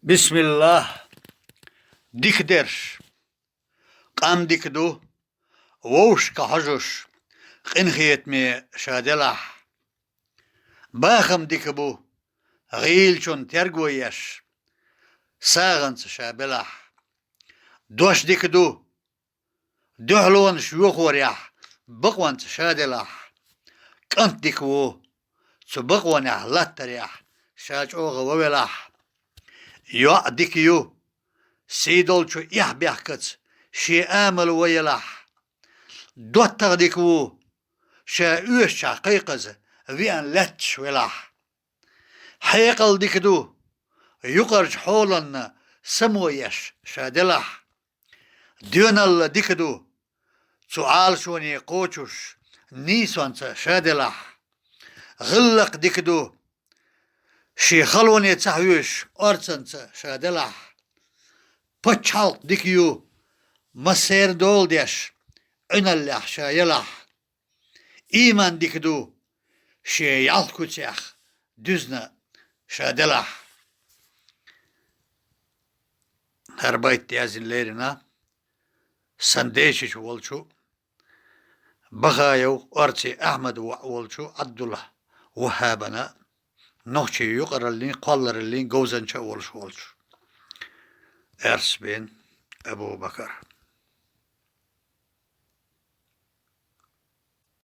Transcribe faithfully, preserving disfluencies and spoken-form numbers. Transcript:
Бисмиллах. Дика дерш. Къам дика ду, вовшашка хьожаш, къинхетаме ша делахь. Бахам дика бу, гӀийлачун терго еш, сагӀанца ша белахь. Дош дика ду, дуьхьалонаш йохорехь, бакъонца ша делахь. КӀант дика ву, цу бакъонехь латтарехь ша чӀогӀа ван велахь. ЙоӀ дика ю, сий долчу эхь-бехкаца шен амал ван елахь. ДоттагӀа дика ву, ша оьшучохь кхайкхаза веана лаьтташ велахь. Хьекъал дика ду, юкъарчу хьоланна само еш ша делахь. Доьналла дика ду, цу Ӏалашоне кхочуш нийсонца ша делахь. ГӀиллакх дика ду, шен халоне ца хьоьжуш орцанца ша делахь. Пачхьалкх дика ю, массеран дола деш, Ӏуьналлехь ша елахь. Ийман дика ду, шен ялх куьцех дуьзна ша делахь. ХӀара байт язйина лерина сан дешича волчу, Бахаев Орци Ахьмада воӀ волчу Ӏабдул-ВаххӀабана, нохчийн юкъараллин, кхоллараллин говзанча а волуш волчу Эрсбин Абу-Бакар.